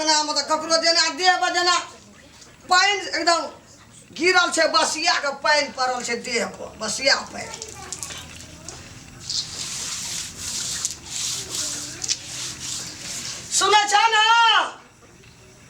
अंगनामे तऽ ककरो जेना देह पर जेना पानि एकदम गिरल छै, बसिया के पानि पड़ल छै देह पर, बसिया पानि। सुनै छ ने?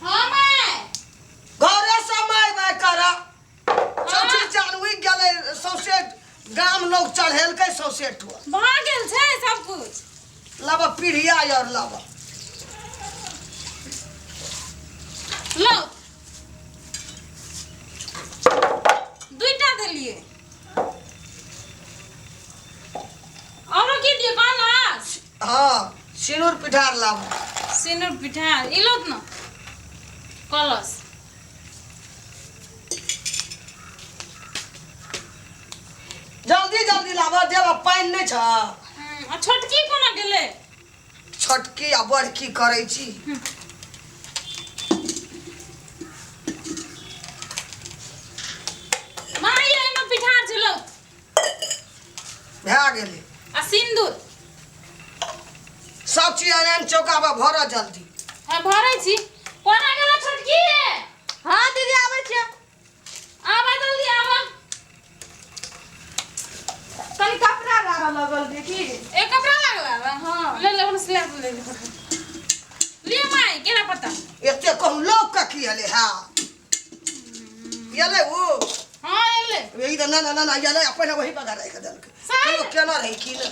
हाँ माय। घरे से my my कर। चौठी चाँद उगि गेलै, सौंसे गाम लोग चढ़ेलकै सौंसे टोल। भऽ गेल छै सब कुछ। लाब पीढ़िया और लाब। लो दुईटा देलिए। औरो की दिए कलश? हाँ, सिनूर पिठार लाब। सिनूर पिठार ई लो न कलश। जल्दी जल्दी लाब, देब पानि नहि छ। आ छोटकी कोना गेलै? छोटकी आ बड़की करै छी। माँ ये एहिमे पिठार छै लो। भए गेलै। आ सिन्दूर सब चीज आनि आनि चौका पर भरऽ जल्दी। हाँ भरै छी। कोना गेलै छोटकी? हाँ दीदी आबै छियै। आबा जल्दी आबा। तनी कपड़ा लाबऽ लगल देखी। ए कपड़ा लागल बा? हाँ। ले ले ओने स्लैब ले ले। ले माई केना पता? एते कहूँ लोक के की हले? हाँ एलै उ? हाँ एलै। यही तऽ ना ना ना ना एलै, अपने वही बगा राखि देलकै। सही। कहियो केना रहै की ने?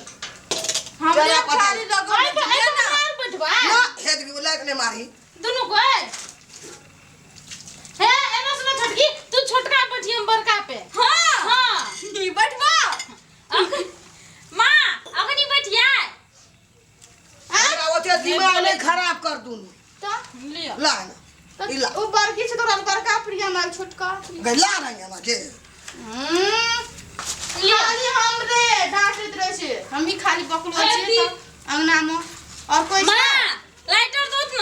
हमरे केना पता? थाली लगल अरे छै अरे ना। मार बैठबा। ना हेज लाइक नहि मारी। दुनू कोई। हे एना सुना छोटकी, तू छोटका बैठी हम बड़का पे। हाँ। हाँ। ई बैठबा। माँ अखनी बैठिया। हमरा ओते दिमाग नहि खराब कर दुनू। तऽ लियो। ला ना। तऽ ई ला। उ बड़की छै तोरा बड़का प्रिय हमरा छोटका। गै ला ना एना के। लियो। खाली हमरे डांटैत रहै छै, हम ही खाली बकलो अरे छियै दी। तऽ अंगना मे और कोई छै? माँ लाइटर दोत न।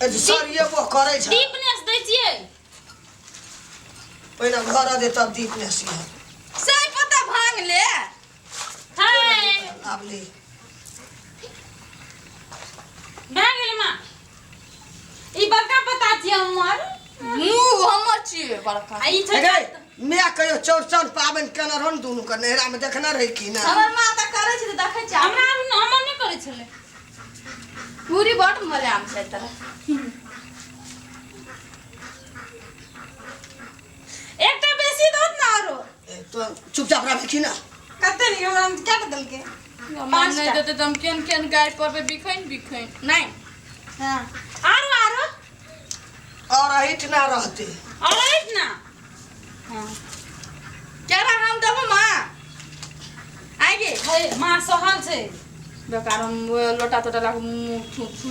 ए सर ये वो करै छै। दीप नेस दै छियै। पहिने घर दे तब दीप नेसी है। से पता भांग ले। हाय। आब ले। भए गेलै माँ। ई बड़का पता छियै हमर। मुँह हमर छियै बड़का। आ ई हे छोटका। गै, माय कहियो चौरचन पाबनि केने रहौ ने दुनू के नैहरा मे देखने रहै की ने? हमर माँ तऽ करै छै तऽ देखै छियै। हमरा आर हमर नहि करै छलै। पूरी बड मजाम छै तऽ। एकटा बेसी दोत न आरो। ए, तो चुपचाप रहबे की ना? कते नहीं हमरा काट देलकै। माँ नहि देतै तऽ हम केहन केहन गाय पड़बै बिखैन बिखैन। नहि। हाँ। आरो आरो। और अहिठ ना रहते। और अहिठ ना। हाँ। केरा हम देबो माँ? आइ गे। हे माँ सहल छै। बेकार हम लोटा तोटा लाग मुँह थू थू।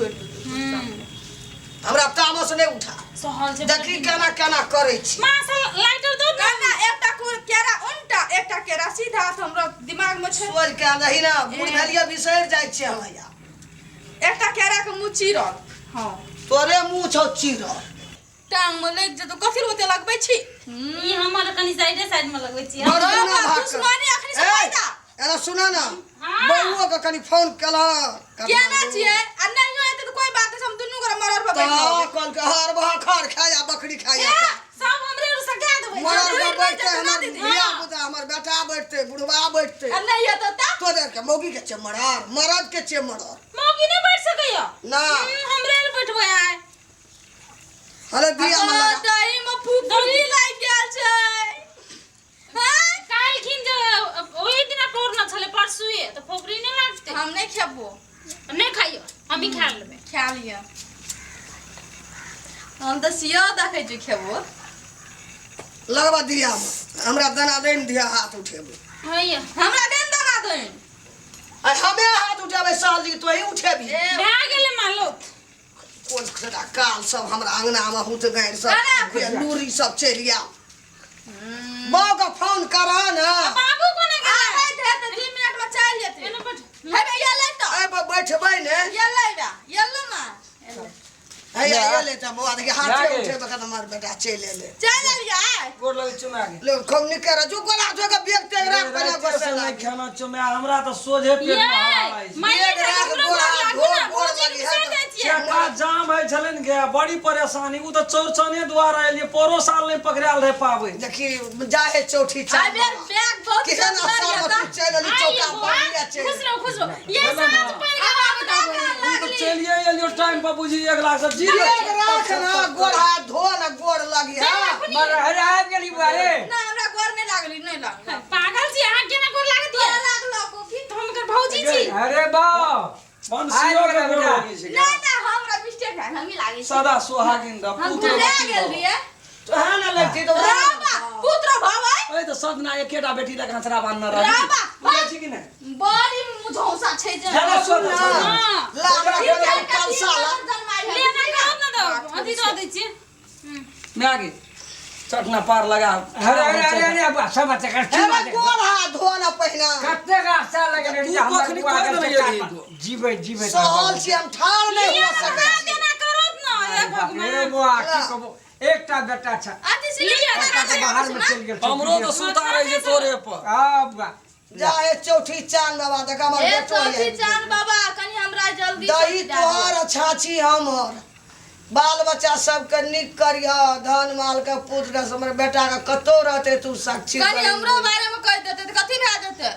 हमरा तामस नहि उठा। सहल छै। देखी केना केना करै छी। माँ से लाइटर दो ना ना एकटा केरा उल्टा एकटा केरा सीधा तऽ हमरा दिमाग मे छै। सोझ के रही ना, बूढ़ भेलियै बिसरि जाइ छियै हम हैया। एकटा केरा के मुँह चीरल। हाँ। तोरे मुँह छौ चीरल। टांग मे लागि जेतौ, कथी लए ओते लगबै छी? ई हमर कनि साइडे साइड में लगबै छी। बड़ गुना भाग कर। दुश्मनी अखनी से ए, फायदा। एना सुना ना। हाँ। बौओ के कनि फोन केलह। केना छियै? आ नहियो एतै तऽ कोई बात नहि, हम दुनू गोरा मरर पर बैठ तऽ रहबै। कहलकै हर बहा खर खाया बकरी खाया। सब हमरे आर सका देबै। मरर पर जरूर बैठते बैठतै हमर ना दीदी। धिया पुता, हमर बेटा बैठते, बुढ़वा बैठते। आ नहि एतौ तऽ? तोरे के मौगी के छै मरर, मरद के छै मरर। मौगी नहि बैठ सकैया। ना। हमरे आर बैठबै आइ। अरे दिया में लगा। दही में फुफुरी लागि गेल छै। हाँ? काल्हिखिन जे ओहि दिना पौरना छलै परसुए तऽ फुफुरी नहि लागतै। हम नहि खेबो। नहि खाइयो, हम ही खा लेबै। खा लिअ। हम तऽ सियो देखै छी खेबो। लगबा दिया में, हमरा दाना दे ने दिया हाथ उठेबै। हैया। हमरा दे ने दाना दे। आ हमे हाथ उठेबै साल जी, तोही उठेबी। भए गेलै मालो। कोन खड़ा काल सब हमरा अंगना में हुत गैर सब लूरी सब चलि आयल। बाबू के फोन करह ना। बाबू कोने गेलै? आबै छै तऽ 2 मिनट में चलि जेतै। एना बैठ। हे बे, एलै तऽ। ए बैठबै ने। एलै बा, एलै ना। हे एलै तऽ बौआ देखी हाथे भए गेल। उठेबै कऽ हमर बेटा चलि एलै। चलि एलियै। गोर लगै चुमा के। ले खूब नीक रह जो गोला धो के बेग तेग राख पहिने रातिए गोसे से नहि लागी। खाना चुमा, हमरा तऽ सोझे पेट में हवा ये लागै छै। माय बेग राख ककरो गोला गोर धो लागू ना, गोर भौजी लगी के है बिसरि तऽ। जाइ छियै। चका जाम छलै ने गे, बड़ी परेशानी। उ तऽ चौरचने द्वारा एलियै, परो साल नहि पकड़ायल रहै पाबै। देखी जाहे चौठी आइ चाँद बेर बाबा। बैग बहुत केहन सुंदर असर यऽ मे तऽ। तू चलि एली आइए चौका बौआ, पर लिया चलि। खुश रहो, खुश रहो। ये साँझ पड़ि गेल आब उ तऽ चलिए एलियो टाइम पर, बुझी एक लाख से जी। एक राख ना गोड़ हाथ धो ना गोड़ लगी हाँ। मर अरे आबि गेली बुआ रे। नहि, हमरा गोर नहि लागली, नहि लागल। पागल छी अहाँ, केना गोर लागत तोरा ये? लागलो कोकी? तऽ हम एकर भौजी छी। अरे बा बंसियो के आबि गोड़ गेलै। लगै छै गे। नहि नहि, हमरा मिस्टेक भेल, हमही लागै छी। सदा सोहागिन रह, हम पुत्र भुला वती गेल रह। रहियै। तोहरा ना लगती तो राबा पुत्र भवै। ए तऽ सदना एकेटा बेटी लग हँसरा बान्हने रही। राबा, बुझै छी कि नहि? बड़ी मुझौसा छै जे। चलो, सुन ना। हाँ। ला हमरा तीन गोड़ चारि टा कलसा ला। तीन जन्माइ है। ले ना, खाओ ना, दो अथी दऽ दै छियै। माय गे, चटना पार लगा। अरे अरे अरे अरे बुआ सब बच्चा कर हे रे, गोड़ हाथ धो ना पहिना। कते रास्ता लगने तू जे हमर कखनी बुआ कहि के देने चक्का गेली पर तू? जीबै जीबै। सहल छी हम, ठाढ़ नहि लिअ हो ना, सकै हाथ छी। एना करत ना, हे रे भगवान। बुआ की कहबो, एकटा बेटा छ। अति लिअ, सिनेह एकटा तऽ बाहर में चलि गेल छै। हमरो तऽ सुता रहै छै तोरे पर। आ बुआ जा हे चौठी चाँद बाबा, देख हमर ए बेटो चौथी ये। चाँद बाबा, कनि हमरा जल्दी दही से दए दिअ। तोहर छाछी हमर, बाल बच्चा सबके नीक करिह, धन माल के पुत्र के, हमर बेटा के कतौ रहते तू साक्षी कनि बनि। हमरो बारे में कहि देतै तऽ कथी भए जेतै?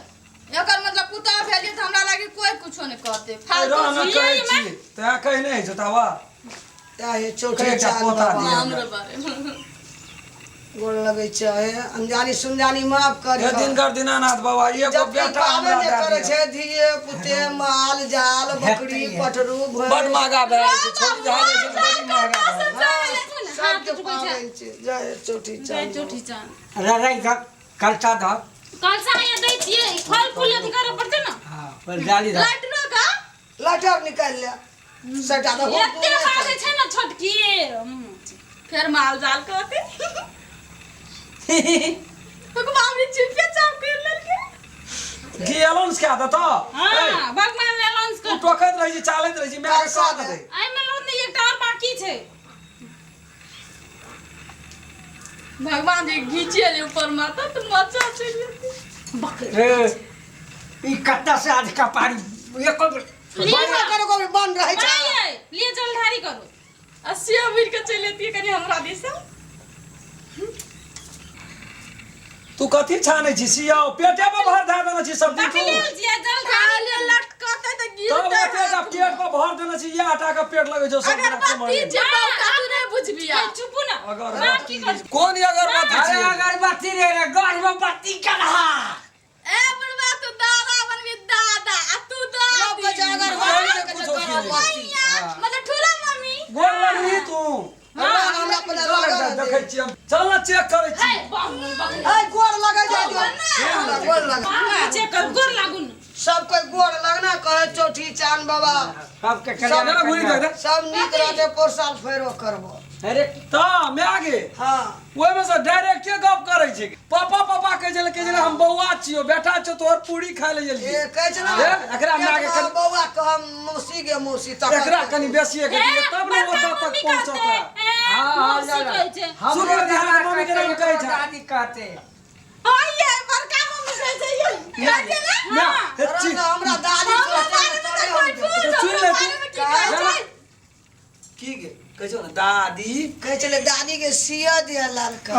एकर मतलब पुतोह भेलियै तऽ हमरा लागी कोइ कुछो नहि कहतै फालतू। रह न, कहै छी तैं कहि नहि होइ छौ ताबा। जा हे चौठी एकटा चाँद पोता बाबा। दिअ। हमरो बारे में गोर लगै छै हे, अनजानी सुनजानी माफ कर। हे दिनकर दीनानाथ बाबा, एगो जब बेटा पाबे हमरा नहि दए करै दिअ। छै धिये पुते, माल जाल, बकरी, पटरू, भैंस। बड महगा भए जाइ छै, छोड़ी भए जाइ छै तऽ बड़ी महगा भए जाइ छै। सबके पाबनि छै। जय हे चौठी जय चाँद। चौठी चाँद। रे रे इधर कलसा दह। कलसा यहाँ दै छियै, फल फूल अथी करऽ पड़तै ने। हाँ पर डाली दह। लाइटरो का लटर निकालि ले सटा दहो। एते बाजै छै ने छोटकी। फेर माल जाल कहते भगवान चुपे चाप कर लेलकै। की अलाउंस कए देतऽ? हाँ, भगवान अलाउंस तू कर। टोकैत रहै छी, चालैत रहै छी, माय के साथ दे। एहिमे लोन नहि, एकटा और बाकी छै। भगवान जी घीचिए ले ऊपर माता तो मजा चलि जेतै। रे ई कत्ता से आज कपारी एको लिए बंद करो, कभी बंद रहै छै। माय, लिए जलधारी करू। अस्सी उड़ि के चलि एतियै कनि हमरा दिस। तू कथी छानै छी? सियाओ पेटे पर भर धए देने छी सब दिन तू। तखने छियै जलधारी। खाली लटकतै तऽ तब गिरतै। ओते टा पेट पर भर देने छी, इएह टा के पेट लगै छौ सब दिना अगरबत्ती कमरे। जे पौका तू नहि बुझबिया। ए, चुपू ना। माँ की अगरबत्ती कर? कोन अगरबत्ती अरे छियै? अगरबत्ती रे रे गर्भवती कन्हा। ए बुढ़वा, तू दादा बनबी दादा, आ तू लोक दादी। कहै छै अगरबत्ती, अरे कहै छै कुछो की। गर्भवती। मतलब ठुला मम्मी। गोर लगली तू? भगवान हमरा अपना चल लगल एकटा दे। देखै छी हम, चल ने चेक करै छी। हे बाबू बकरी। ऐ गोर लगै जाइ जो, हमरा गोर लग। बाबू चेक कर, गोर लागू ने। सब कोई गोर लगना कहे चौठी चाँद बाबा। सबके सब जना घुरी देख दे। सब नीक रहते, पोर साल फेरो करबो। अरे तऽ माय गे, हाँ। ओहिमे से डायरेक्टे गप करै छै, पापा पापा कहै छलै, कहै छलै हम बौआ छियौ, बेटा छियौ तोहर, पूरी खाय लए ए गेलियै। कहै छै ने। ए, एकरा माय के कनि- बौआ कह मौसी गे मौसी तक। एकरा कनि बेसिए के दियै तब ने बड़का ओतऽ तक मम्मी पहुँचत। कहतै, ए, हाँ हाँ मौसी कहै छै। सुनो, ध्यान मम्मी के नाम कहै छै। दादी कहते। हाँ ये बड़का मम्मी कहै छै ये। कहै छै ने? ना हे तोरा छी। ने हमरा दादी हमरा कहते बारे में तोरे तऽ हम कोइ देबो। पूछ, सुनि हमरा ले तू। बारे में की कहै छै? की गे कहै छौ ने दादी? कहै छलै दादी के सिया दिया लड़का।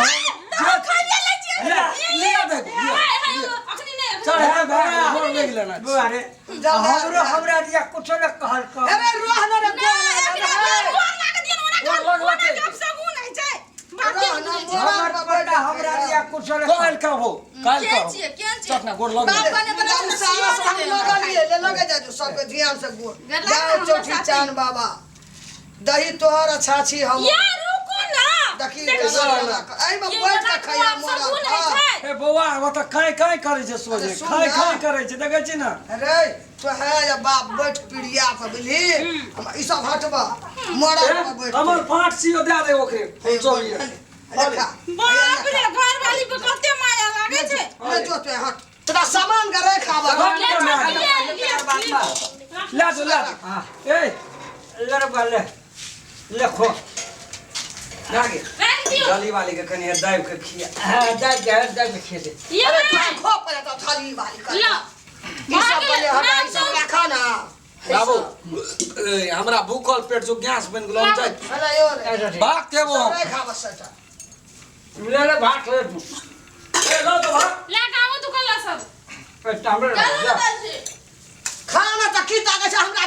खाइए लै छियै। ले ले देख हे, ले। हे, अखनी नहि, अखनी चल हे भए गेलै, गोर लागि लेना छै। बुआ रे जल्दी हमरो आ। हमरा दिया कुछो न कहल कर। अरे रोह न रे गोर नहि, लगल एकरा रे। गोर लागत दियौ ने, ओना गोर गोर लगलकै। ओना गप सगुन होइ छै। बाते रोह न बुझै छै। मोरा हमर पर पोता बैठ हमरा के। दिया कुछो न काल्हि कहबो, काल्हि केहन कहबो। छियै, केहन छियै? चट ना गोर लग। बाप बने बला हम तऽ सारा सिया हम नहि देबै हमरा। लगलियै ले लगे जाइ जो सबके ध्यान से गोर। गोर लाग जाओ हमरा चौठी साथी। चाँद बाबा, दही तोहर छाछी हम। या रुकू ना। देखी देखी। केना केना एहिमे ये बैठ बड़ा के खैया कुआं मोरा। सगुन होइ हाँ। छै। ए बौआ, ओतऽ काँय काँय करै छै सोझे। अरे सुन खाय ना। खाय करै छै, देखै छी ने। अरे तो है या बाप बैठ पीड़िया पर बुझली, हम ई सब हटबा मोरा ए, पर बैठ। हमर फाट छियो दए दे ओकरे चल। देखा। बाप रे, घरवाली पे कते माया लागै छै। ले जो तो हट, तोरा सामान के रख आबा। ले छोटकी, ले, ले, ले। ले जो, ले जो। हाँ। ए ले रे बुआ ले ले खो। माय गे, राखि दियौ। डाली वाली के कनि दाबि के खिया। हाँ दाबि के दाबि के खिया दे। ये अरे माय, तू खो पड़े तो थाली वाली कर। ल। ई सब पहिले हटा, ई सब रखा ना। बाबू ए, हमरा भूखल पेट जो गैस बनि गेलो हम जाइ अरे यो रे अच्छा ठीक। भाग देबो हम। नहीं खाबऽ सटा ले ले भात ले तू। ए, लऽ तो भाग लए कऽ आबू तू कल्ला सब ए, हमरे चलू जा। दादाजी खाना तऽ की ताकै छै हमरा